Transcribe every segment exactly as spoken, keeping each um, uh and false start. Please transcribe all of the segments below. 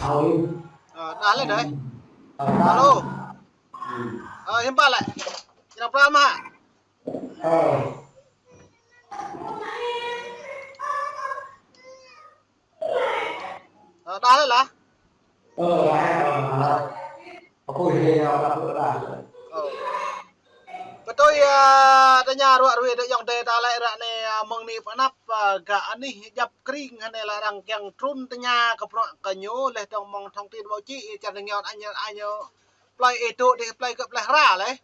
Alo. Ơ, đah lĕ đơi. Alo. Ơ, hiư̆m pă lĕ? Čang pran mă. Ơ. Ơ, đah lĕ lah. Ơ, đah lĕ, ơ, đah lĕ. Ơ. Pơtui, ơ, tơña ruă rui dŏ yŏng dêh ta lĕ ră anai, ơ, mơ̆ng anai pơ anăp, ơ, gah anih djăp kring hơnai lĕ arăng kiăng trŭn tơña kơ bruă kơ ñu laih dơ̆ng mơ̆ng thông tin báo chí, čar ngiôn añ, añ, plơi ih dŏ dih plơi kơ plơi hra lĕ.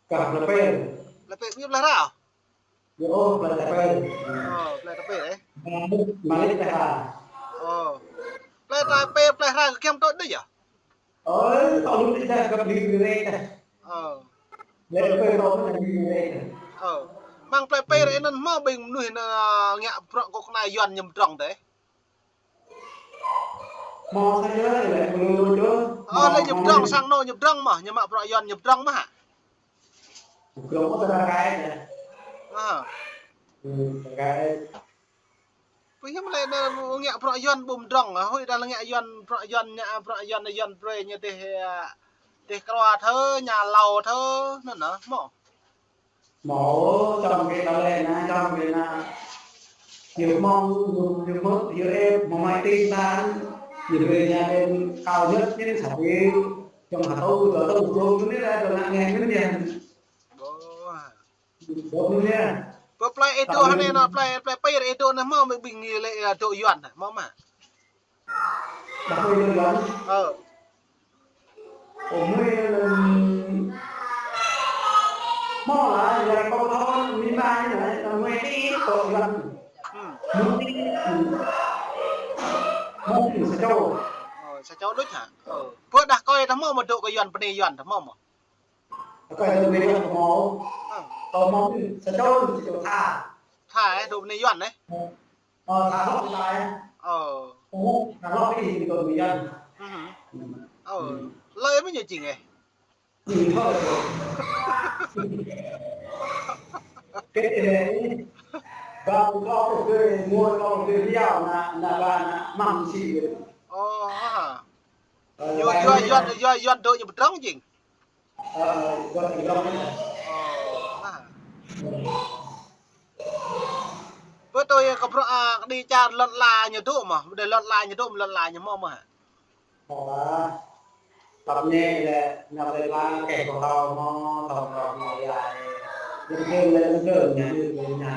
Kơ plơi Pêr. Plơi Pêr, plơi hra. Yơh, ơ, plơi Pêr. Ơ, plơi Pêr, ơ. Malik, Malik plơi hra. Ơ. Plơi Pêr, plơi hra kơ kiăng tŏ đih yơh? Ơ, tŏ đih đih dah, kơ đih đih đih dah. Ơ. Plơi Pêr tŏ đih đih dah. Ơ. Mơ̆ng plơi Pêr anŭn hmâo ƀing mơnuih anŭn, ơ, ngă bruă kơ kơnai Yuan ñu pơdrŏng dêh. Hmâo sa čô lĕ, mơnuih lu čô. Ơ, lĕ ñu pơdrŏng sang anŭn ñu pơdrŏng mơ̆, ñu mă bruă Yuan ñu pơdrŏng mơ̆ hă? Pơdrŏng mơ̆ tơdang gai anai. Ơ. Hmm, tơdang gai. Pơhiăp lĕ anŭn ngă bruă Yuan ƀu pơdrŏng, ơ, huĭ dah lĕ ngă Yuan, bruă Yuan ñu, bruă Yuan, Yuan brơi ñu dêh, ơ, dêh krua thơ, ñu hlâo thơ, anŭn anŭn, hmâo. Hmâo, čang kơ ta lĕ anai, čang kơ anai. Yua mơ̆ng, yua mơ̆ng, yua ĕp, mơ̆ng mai tin tan, yua brơi ñu đen cao nhất ñu sa triệu, čang hơtŭ, dua hơtŭ, dua hơtŭ anai lĕ, dua ngă ngă anai. Ơ. Dua anai. Pơ plơi ih dŏ anai anŭn, plơi, plơi Pêr ih dŏ anai hmâo ƀing, ƀing ñu lĕ, ơ, dŏ Yuan anai, hmâo mơ̆? Đah Pêr dŏ Yuan. Ơ. Ơ, mơi, ưm, mơ̆ lah, yua kâo thâo, mi ba ñu lah, mơi ti dŏ Yuan. Hmm. Mơi ti, ưm. Mơi ti sa čô. Ơ, sa čô đôč hă? Ơ. Pơ đah kơi dah hmâo mơ̆ dŏ kơ Yuan, bơnai Yuan dah hmâo mơ̆? Kơi dŏ bơnai Yuan hmâo. Ơ. Kâo hmâo sa čô, sa čô tha. Tha, ơ, dŏ bơnai Yuan, ơ? Ơ, tha hloh tha, ơ. Ơ. Ơ, tha hloh ih dŏ bơnai Yuan. Ơ. Ơ. Hlơi mơ̆ ñu jing, ơ? Jing hloh. Kơ ih lĕ, ba kâo kơ mua kâo kơ liao na, na ba na măm si. Ơ, ha. Ơ, yua, ba yua, ñu Yuan, yua, Yuan dŏ ñu pơdrŏng jing. Ơ, ơ, wơ̆t ñu rŏng. Ơ, nah. Pơtui kơ bruă, ơ, kơđi čar lŏn ala ñu dŏ mơ̆, ƀu djơ̆ lŏn ala ñu dŏ, lŏn ala ñu hmâo mơ̆ hă? Hmâo lah. Tăp ñe lĕ, ñu lĕ lah, kơ kâo thâo hmâo, thâo hmâo hmâo yơh. Ñu kơ lĕ, ñu kơ ñu, ñu kơ ñu, ñu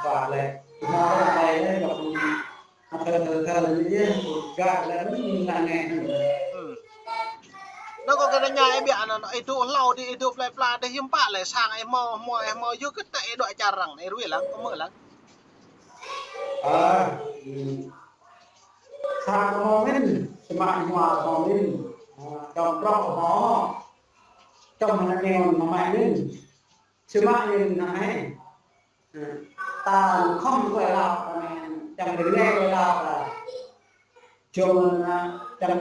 kơ lĕ. Hmâo lĕ, lĕ, lĕ, lĕ, Ơ, thơ, thơ, thơ, ñu yơh, gah lĕ mơ̆n ngă ngă. Ơ. Anŭn kâo kơ tơña ih biă anŭn, ih dŏ hlâo dih, ih dŏ plơi pla dih, hiư̆m pă lĕ sang ih hmâo, hmâo, ih hmâo yua kơ tơlơi ih dŏ čar arăng, ih ruai lăng, kơ mơ̆ lăng. Ơ, ưm. Sang kâo hmâo mơ̆n, samơ̆ hmua kâo hmâo mơ̆n. Ơ, čom prŏng kâo hmâo. Čom hơnăk anai mơ̆n, mơmai mơ̆n. Samơ̆ anŭn anai. Ơ, ta khŏm tơlơi đaŏ, ơ, čang rơngai tơlơi đaŏ, ơ. Čang, ơ, čang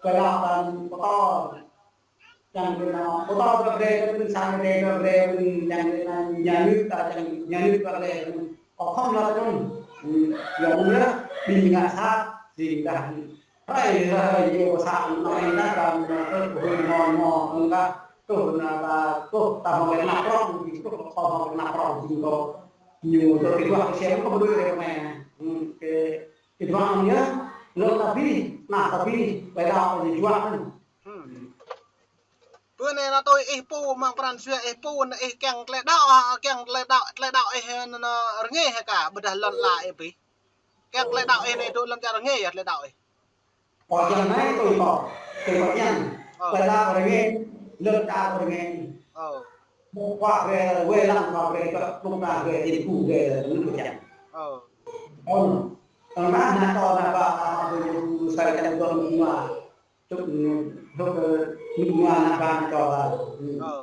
tơlơi đaŏ, ơ, pơtô. Čang rơngai pơtô kơ brơi, kơ ƀing sang brơi, kơ brơi, ƀing čang rơngai nhà nước, ta čang nhà nước kơ brơi, kơ khŏm lăp anŭn. Ơ, yua anŭn yơh, ƀing ngă sat, jing dah. Hrơi, hrơi, yua sa, anai na, ta, na, ta, ƀu hmâo, hmâo, anŭn ta, tuh, na, ta, tuh, ta hmâo lĕ anăp prŏng, tuh, ta hmâo lĕ anăp prŏng, jing kâo. Ñu, tuh, kơ dua, kơ siam, kơ ƀu đuaĭ rĕ mơ̆n. Hm, kơ, kơ dua anŭn yơh, lŏn ta ƀi, na ta ƀi, ƀai đaŏ, ñu juă mơ̆n. Hm. Bơ anai na tui ih pô, mơ̆ng pran jua ih pô, na ih kiăng tơlơi đaŏ, kiăng tơlơi đaŏ, tơlơi đaŏ ih, na, na, rơngai hă kah, ƀôdah lŏn ala ih ƀi. Kiăng tơlơi đaŏ ih anai dŏ lŏn čar rơngai yơh tơlơi đaŏ ih. Ơ, kiăng anai tui kâo, tui kâo kiăng. Ơ. Tơlơi đaŏ rơngai, lŏn čar rơngai. Ơ. Mơ̆ng khua rơngai, wai lăng khua rơngai, kơ kơnuk kơna rơngai, jing kơ rơngai, anŭn kâo kiăng. Ơ. Ơ. Anŭn, anŭn na čô na ba, ta hmâo ƀu ñu sai kơ dŏ mơ̆ng anŭn. Tŭk, tŭk, ơ, mơ̆ng anŭn na ba na čô ba. Ơ.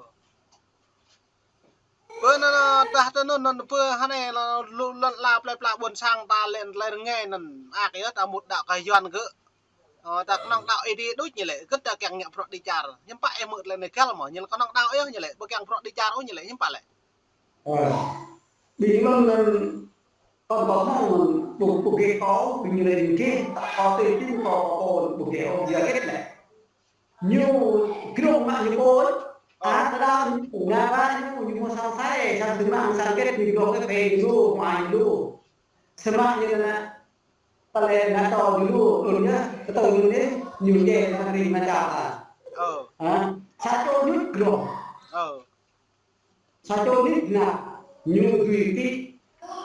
Bơ anŭn, anŭn, tah tơ anŭn, anŭn, bơ hơnai lŏn, lŏn, lŏn ala plơi pla ƀôn sang ta lĕ, lĕ rơngai anŭn, ak yơh, ta mŭt đaŏ kơ Yuan gơ̆. Ơ, ta kơnơ̆ng đaŏ ih dih đôč ñu lĕ, gơ̆ ta kiăng ngă bruă dih čar. Hiư̆m pă ih hmư̆ tơlơi anai găl mơ̆, ñu lĕ kơnơ̆ng đaŏ yơh ñu lĕ, ƀu kiăng bruă dih čar ôh ñu lĕ, hiư̆m pă lĕ. Ơ. Ƀing lŏn anŭn Kon kâo mơ̆ng ƀu, ƀu gêh kâo, ƀing ñu lĕ gêh, ta kâo tui tin kâo kâo ƀu gêh ôh, yua hơget lĕ. Ñu grong mă ñu ƀuh. Ơ. A, ta đa ñu, ngă ba ñu, ñu mơ̆ sang sai, sang tơmang, sang hơget ñu grong kơ phe ñu lu, mă ñu lu. Samơ̆ ñu anŭn, pơlĕ anŭn tơ ñu lu, lu ñu, kơ tơ ñu anai, ñu djai mă ring mă čar ta. Ơ. Hă? Sa čô ñu grong. Ơ. Sa čô nik nă ñu dưi tĭ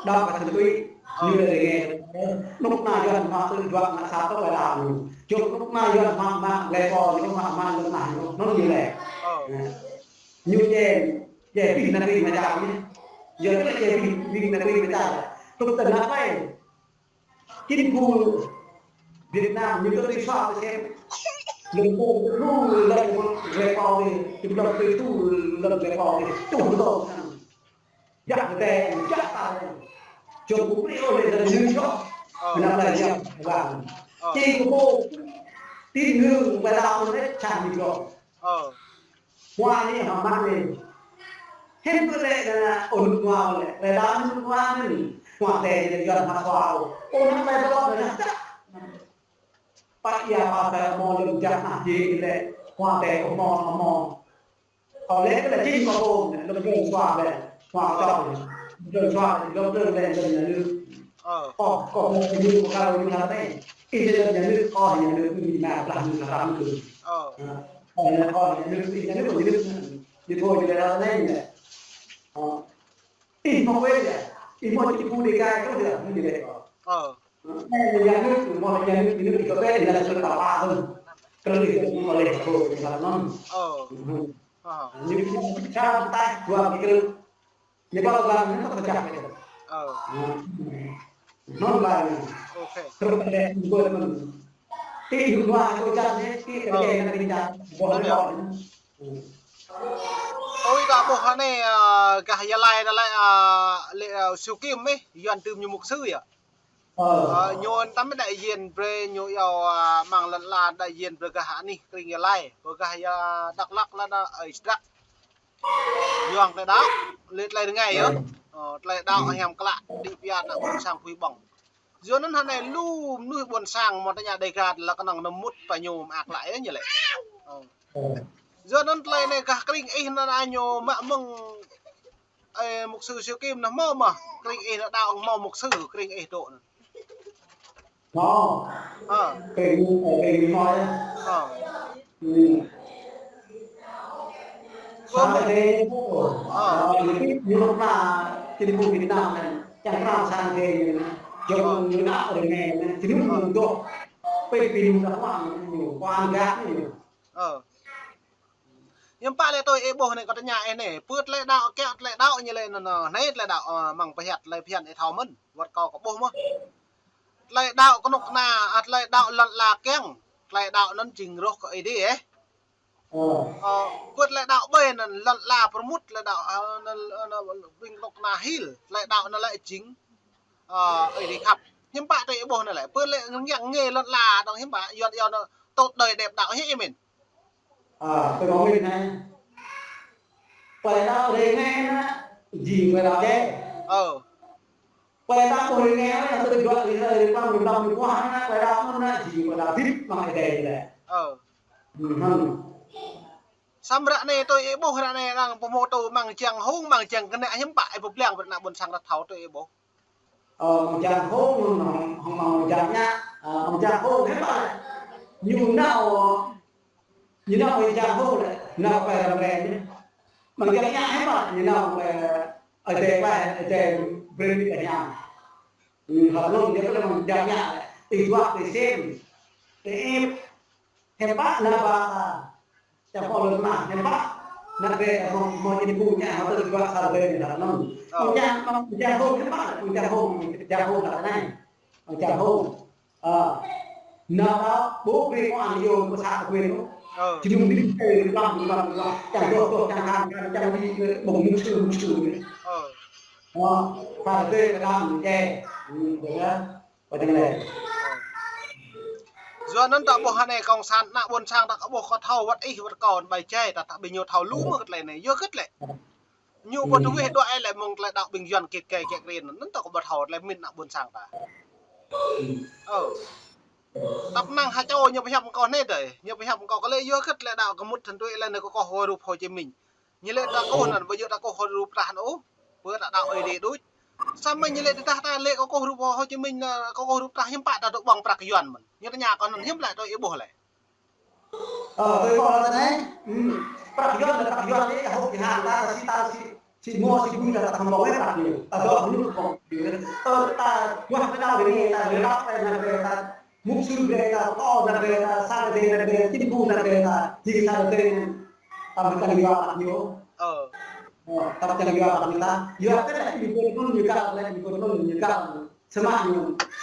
đaŏ kơ tơlơi tui, ñu lĕ rơngai. Nŭk nă Yuan mă tơlơi juă mă sa tơ wai đaŏ ñu. Čŭk nŭk nă Yuan mă mă lĕ pô ñu mă mă lĕ nă ñu. Nŭn ñu lĕ. Ơ. Ñu djai, djai ƀing nă ƀing mă čar ñu. Yua kơ lĕ djai ƀing, ƀing nă ƀing mă čar. Tŭk tơ nă pai. Chính phủ Việt Nam ñu kơ tui soạn tui sem. Lơ̆m pô tui thu lơ̆m rơpâo đi, tui lơ̆m tui thu lơ̆m rơpâo đi, tui lơ̆m. Jăk tê, jăk ta. Jơ̆ng pô brơi ôh lĕ lơ̆m ñu čŏk. Ơ. Mơnam lĕ jăk vang. Ơ. Chính phủ tin ngưỡng và đạo lĕ čang ñu čŏk. Ơ. Hua ni hă mă ni. Hĭn kơ lĕ anŭn ôn hua lĕ. Lĕ đa ôn hua ni. Hua tê ni Yuan hă hua. Ôn hua lĕ đa ôn hua. Pă ia pă tê mơ̆ lơ̆m jăk nah jĕ lĕ. Hua tê mơ̆ mơ̆. Kâo lĕ kơ lĕ chính kâo ôn lĕ. Lơ̆m lơ̆m hua lĕ. Hua kâo čŏk lĕ. Lơ̆m hua lĕ. Lơ̆m lơ̆m lĕ lơ̆m nhà nước. Ơ. Kâo, kâo mơ̆ ñu kâo ñu hă tê. Ih lơ̆m nhà nước, kâo nhà nước, ñu mă blah ñu hă tê. Ơ. Hă. Kâo nhà, kâo nhà nước, ih nhà nước, nhà nước. Ñu thôi ñu lĕ đa tê ñu lĕ. Ơ. Ih mơ̆ quên lĕ. Ih mơ̆ chính phủ đi gai kơ lĕ, ñu lĕ. Ơ. Ơ, nhà nước, mơ̆ nhà nước, nhà nước thì có thể là sự đào tạo hơn. Kơ lĕ thì cũng có lẽ thôi, thì là nó. Ơ. Ừ. Ơ. Ñu, ñu, ñu, sao ta, dua cái kơ. Ñu bảo là nó có chắc cái. Ơ. Ừ. Nó là OK. Kơ lĕ, ñu quên mình. Tí hụt hoa, cô chắc thế, tí cái Ơ. Này là mình đã, bỏ Ơ, nó được. Rồi. Ừ. Ôi, ta ƀuh anai, ơ, gah Gia Lai ta lĕ, ơ, lĕ, ơ, Siu Kim ih, Yuan tơm ñu mục sư yơh. Ơ. Ơ, ñu tăm đại diện brơi ñu yua, ơ, mơ̆ng lăn la đại diện brơi gah anih kring Gia Lai, brơi gah Gia Dak Lak lăn la, ơi, Sdrak. Yuan tơlơi đaŏ, lĕ tơlơi rơngai yơh. Ơ. Ơ, tơlơi đaŏ hiam klă, đĭ pia nă ƀuôn sang phui ƀơ̆ng. Yua anŭn hă anai lu mơnuih ƀuôn sang mơ̆ tơña Dega lă kơnơ̆ng nơmŭt pơ ñu mơak lă yơh ñu lĕ. Ơ. Ơ. Yua anŭn tơlơi anai gah kring ih anŭn a ñu mă mơ̆ng, ơ, mục sư Siu Kim anŭn hmâo mơ̆, kring ih anŭn đaŏ hmâo mục sư kring ih dŏ anŭn. Hmâo. Ơ. Kring, ơ, kring hmâo yơh. Ơ. Ơ. Sang Ơi Adai ñu pô. Ơ. Ơ, ñu pô, ñu pô anŭn, chính phủ Việt Nam anŭn, čang krao sang Ơi Adai ñu, jơ̆ng ñu nă rơngai anŭn, chính phủ ñu dŏ. Pê pin ñu đaŏ wang ñu, wang gak ñu. Ơ. Hiư̆m pă lĕ tui ih ƀuh anai kâo tơña ih anai, pơ tơlơi đaŏ kiăng tơlơi đaŏ ñu lĕ anŭn, anŭn, anai tơlơi đaŏ, ơ, mơ̆ng pơhiăt tơlơi phiăn ih thâo mơ̆n, wơ̆t kâo kơ ƀuh mơ̆n. Tơlơi đaŏ kơnuk kơna, a, tơlơi đaŏ lŏn ala kiăng, tơlơi đaŏ anŭn jing rŏh kơ Ơi Adai, ơ. Ơ. Ơ, pơ tơlơi đaŏ ƀơi anŭn lŏn ala pơrmut tơlơi đaŏ, ơ, anŭn, anŭn, ƀing kơnuk kơna hil, tơlơi đaŏ anŭn lĕ jing, ơ, Ơi Adai khăp. Hiư̆m pă tui ih ƀuh anŭn lĕ, pơ lĕ ngiăng ngê lŏn ala dong hiư̆m pă, Yuan yua anŭn tốt đời đẹp đạo hiư̆m ih mĭn. Ơ, tui kâo mĭn anai. Tơlơi đaŏ rơngai anŭn, jing tơlơi đaŏ djai. Ơ. Tơlơi đaŏ ƀu rơngai anŭn, tơlơi juă rơngai, rơpang, rơpang, rơpang, anŭn, tơlơi đaŏ anŭn, jing tơlơi đaŏ hơdip amăng Ơi Adai lĕ. Ơ. Hm, hm. Samơ̆ ră anai tui ih ƀuh ră anai arăng pơhmutu amăng jang hông, amăng jang kơnă hiư̆m pă ih pơblang brơi ană ƀuôn sang ta thâo tui ih ƀuh. Ơ, amăng jang hông, amăng, amăng jang ñă, ơ, amăng jang hông hiư̆m pă lĕ. Ñu nao, ñu nao amăng jang hông lĕ, nao pơ răm rai ñu. Amăng jang ñă hiư̆m pă, ñu nao pơ, ơ, Ơi Adai pơ, Ơi Adai brơi mĭt kơ ñu. Hm, hơnŭn yơh kơ lĕ amăng jang ñă lĕ, tơjuă tơsem, tơep, hiư̆m pă nao pơ, Čang pô lŏn mă, hiư̆m pă. Nă bê, mơ̆, mơ̆ ñu pô ñă, hă tơlơi juă sa bê ñu hă anŭn. Ơ. Mơ̆ jang, mơ̆ jang hông hiư̆m pă, mơ̆ jang hông, jang hông hă anai. Mơ̆ jang hông. Ơ. Nă đaŏ, ƀu brơi kơ anŭn yơh, mơ̆ sa bê ñu. Ơ. Jơnum đĭ, ê, lăm, lăm, lăm. Čang dŏ, dŏ, čang khan, khan, čang đĭ, ê, ƀơ̆ng mŭk sư, mŭk sư. Ơ. Ơ. Sa bê kơ đam, jê. Hm, dơ̆ng yơh. Ơ. Yua anŭn ta ƀuh anai kông san ană ƀuôn sang ta kơ ƀuh kơ thâo wơ̆t ih wơ̆t kâo anŭn ƀai jai ta ta ƀing ñu thâo lu mơ̆ kơ tơlơi anai. Yua hơget lĕ. Ñu ƀu tui weh đuaĭ lĕ mơ̆ng tơlơi đaŏ ƀing Yuan kĕt kĕt kĕt kren. Anŭn ta kơ ƀu thâo tơlơi min ană ƀôn sang ta. Ơ. Tăp năng ha čô ñu pơhiăp kơ anai dơi. Ñu pơhiăp kơ kơ lĕ yua kơ tơlơi đaŏ kơ mŭt thăn tui lĕ anai kơ kơ hơrup Hồ Chí Minh. Ñu lĕ ta kơ anŭn ƀu djơ̆ ta kơ hơrup tah anŭn. Ƀu ta đaŏ Ơi Adai đôč. Samơ̆ ñu lĕ tơdah ta lĕ kơ kơ hơrup Hồ Chí Minh, kơ kơ hơrup tah hiư̆m pă ta dŏ ƀơ̆ng prăk Yuan mơ̆n. Ñu tơña kơ anŭn hiư̆m lĕ tui ih ƀuh lĕ. Ơ, tui kâo lĕ tơnai, hm, prăk Yuan lĕ prăk Yuan ih hơ̆k ih hăng ta, ta si ta si, si mơ̆ si bui ta, ta khŏm ƀơ̆ng weh prăk ñu. Ta dŏ ñu khŏm ƀơ̆ng. Ơ, ta wah kơ đaŏ dêh, ta lĕ đaŏ ta nă dêh, ta mŭk sui dêh, ta tŏ nă dêh, ta sang dêh nă dêh, čin ƀu nă dêh, ta jing sang dêh, ta mơ̆ čang yua prăk ñu. Ơ. Ơ, ta čang yua prăk ñu ta. Yua kơ lĕ ƀing kơ anŭn ñu kal, lĕ ƀing kơ anŭn ñu kal. Samơ̆ ñu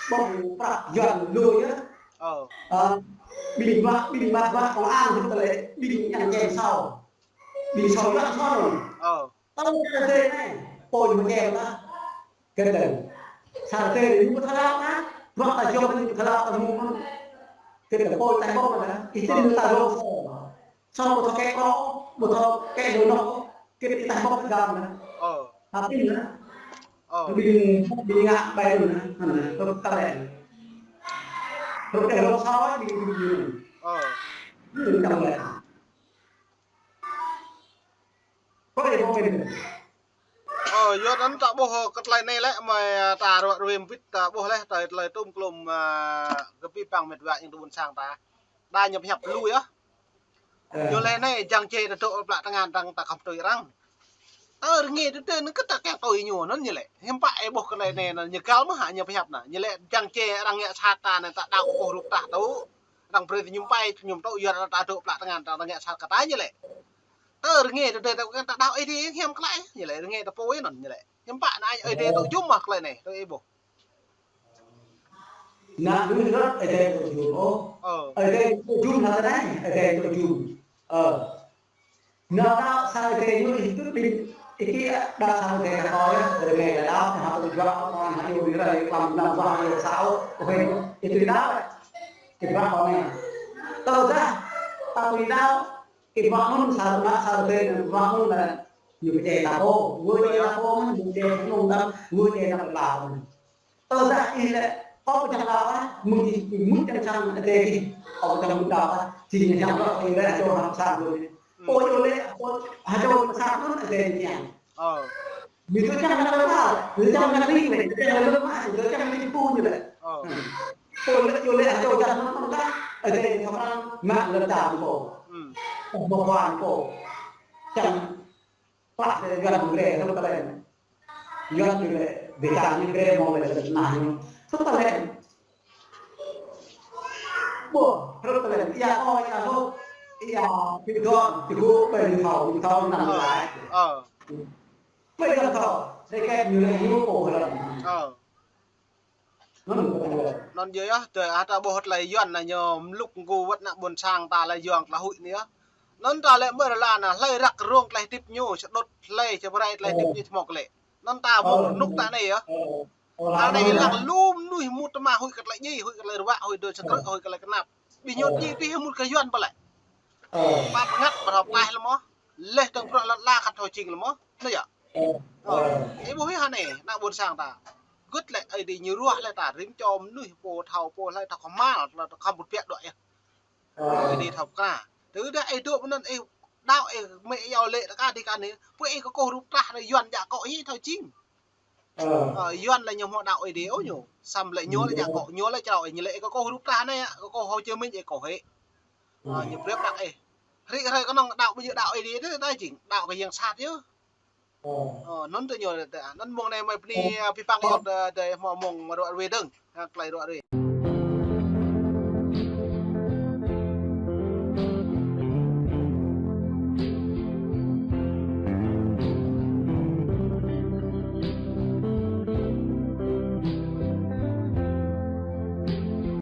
ƀơ̆ng prăk Yuan lu yơh. Ơ. Ơ, ƀing mă, ƀing mă, mă kông an hŭt tơlơi, ƀing yang čem sao. Ƀing sao Yuan sao anŭn. Ơ. Tơl kơ dêh anai, pô ñu čem ta. Kơ dêh. Sa dêh ñu ƀu thâo lăp ta. Mă ta jŏk ñu ƀu thâo lăp ta mơ̆n. Kơ dêh pô ta ƀơ̆ng ta. Ih tin ta rong sao. Sao ƀu thâo kĕ kơ, ƀu thâo kĕ dŏ nŏ, kĕ tơlơi ta ƀơ̆ng gam nă. Ơ. Hơpin nă. Ơ. Ƀing, ƀing ngă ƀai nă, nă, rơ̆k kơ lĕ. Rơ̆k kơ rơ̆k sao ƀing ƀing ƀing. Ơ. Ƀing kơ lĕ. Kơ lĕ ƀơ̆ng mơ̆n. Ơ, yua anŭn ta ƀuh kơ tơlơi anai lĕ, mơi, ơ, ta ruă ruem bit ta ƀuh lĕ, tơlơi, tơlơi tŭm klum, ơ, kơ pĭ păng met wa yang tơ ƀôn sang ta. Đa ñu pơhiăp lu yơh. Ơ. Ñu lĕ anai, jang čê ta dŏ plă tơngan tăng ta khŏm tui arăng. Ơ, rơngiă tơdơi anŭn kơ ta kiăng tui ñu, anŭn ñu lĕ. Hiư̆m pă ih ƀuh kơ tơlơi anai, anŭn ñu kal mơ̆ hă ñu pơhiăp nă. Ñu lĕ jang čê arăng ngă sat ta anai ta đaŏ kơ hơrup tah tŭ. Arăng brơi ñu pai, ñu tŭ, yua ta dŏ plă tơngan tăng ta ngă sat kơ ta ñu lĕ. Ơ, rơngiă tơdơi ta kiăng ta đaŏ Ơi Adai hiam klă, ñu lĕ rơngiă ta pô anŭn ñu lĕ. Hiư̆m pă anai Ơi Adai tŭ jum mơ̆ tơlơi anai, tui ih ƀuh. Nă, ñu rơ̆k Ơi Adai tŭ jum ôh. Ơ. Ơi Adai tŭ jum hă tơnai, Ơi Adai tŭ jum. Ơ. Nă, đaŏ sang Ơi Adai ñu ih tŭ ƀing, ih kĕ đaŏ sang Ơi Adai kơ kâo yơh, rơngiă đaŏ, hă tŭ jua, kâo hă yua ƀing rơi, klam năm wah yua sao, ôh, ih tui đaŏ, ih ƀuh kâo anai. Tơdah, ta tui đaŏ, ih ƀuh anŭn sa, mă sa Ơi Adai, ƀuh anŭn lĕ, ñu pơdjai ta pô, wơ̆t djai ta pô mơ̆n, ñu pơdjai ta pô mơ̆n, wơ̆t djai ta pô mơ̆n. Tơdah ih lĕ, kâo ƀu čang đaŏ ah, mơ̆ng ih, mơ̆ng čang čang Ơi Adai ih, kâo ƀu čang đaŏ ah, jing ñu čang đaŏ, ih lĕ, čô hăng sang đaŏ. Ơ. Ƀu djơ̆ lĕ, ƀu, hă čô hăng sang đaŏ Ơi Adai ñu čang. Ơ. Ñu tŭ čang đaŏ lĕ, ñu čang đaŏ lĕ, ñu čang đaŏ lĕ, ñu čang đaŏ lĕ, ñu čang đaŏ lĕ. Ơ. Ƀu lĕ, ƀu lĕ, hă čô čang đaŏ lĕ, Ơi Adai ñu čang đaŏ, mă lĕ čang pô. Ơ. Mă ƀuăn pô. Čang Klă lĕ Yuan grê, hrup tơlơi. Yuan grê, bê čang ñu grê mơ̆ lĕ nah ñu. Hrup tơlơi. Ƀuh, hrup tơlơi. Ia ơi, ia hrup. Ia, či dŏ, či gŭ, ƀing thâo, ƀing thâo năm lai. Ơ. Ƀing thâo, rơkĕt ñu lĕ ñu pô lĕ. Ơ. Anŭn yơh, tơ, ơ, ta ƀuh tơlơi Yuan anai ñu mlŭk mgu wơ̆t ană ƀôn sang ta lĕ Yuan tơlơi huĭ anai yơh. Anŭn ta lĕ mơ̆ rơla anai, hlơi răk rông tơlơi hơdip ñu, sơđŭt hlơi, čơprai tơlơi hơdip ñu čơmŏk lĕ. Anŭn ta ƀuh rơnŭk ta anai yơh. Anai lăng lu mơnuih mŭt tơma huĭ kơ tơlơi djai, huĭ kơ tơlơi ruă, huĭ dŏ sơkrư̆, huĭ kơ tơlơi kơnap. Ƀing ñu djai tih mŭt kơ Yuan pơ lĕ. Pap ngăt ƀu thâo pơklaih lĕ mơ̆. Leh tơ̆ng bruă lŏn ala kơ thâo jing lĕ mơ̆. Anai yơh. Ơ. Ih ƀuh hă anai, ană ƀôn sang ta. Gưt lĕ Ơi Adai ñu ruah lĕ ta, rĭm čô mơnuih pô thâo pô hlơi thâo kơhma̱l, thâo khŏm pŭt piă dŏ yơh. Ơi Adai thâo pơkra. Tơdah ih dŏ mơ̆n anŭn ih đaŏ ih mĕ yâo lĕ ta kah dih kah anai. Pô ih kơ kơ hrup tah anai Yuan djă akŏ ih thâo jing. Ơ. Ơ, Yuan lĕ ñu hmâo đaŏ Ơi Adai ôh ñu. Samơ̆ lĕ ñu lĕ djă akŏ, ñu lĕ črâo, ñu lĕ ih kơ kơ hrup tah anai, kơ kơ Hồ Chí Minh ih kơ hĕ. Ơ, ñu brơi prăk ih. Hrĭ hrơi kơnơ̆ng đaŏ ƀu djơ̆ đaŏ Ơi Adai tơ, ta jing đaŏ kơ yang sat yơh. Ơ. Ơ, anŭn tơ ñu, anŭn mơ̆ng anai mơi bơni, ơ, pĭ păng yơh, dơi, dơi hmâo mơ̆ng mă ruă ruai dơ̆ng, hăng tơlơi ruă ruai.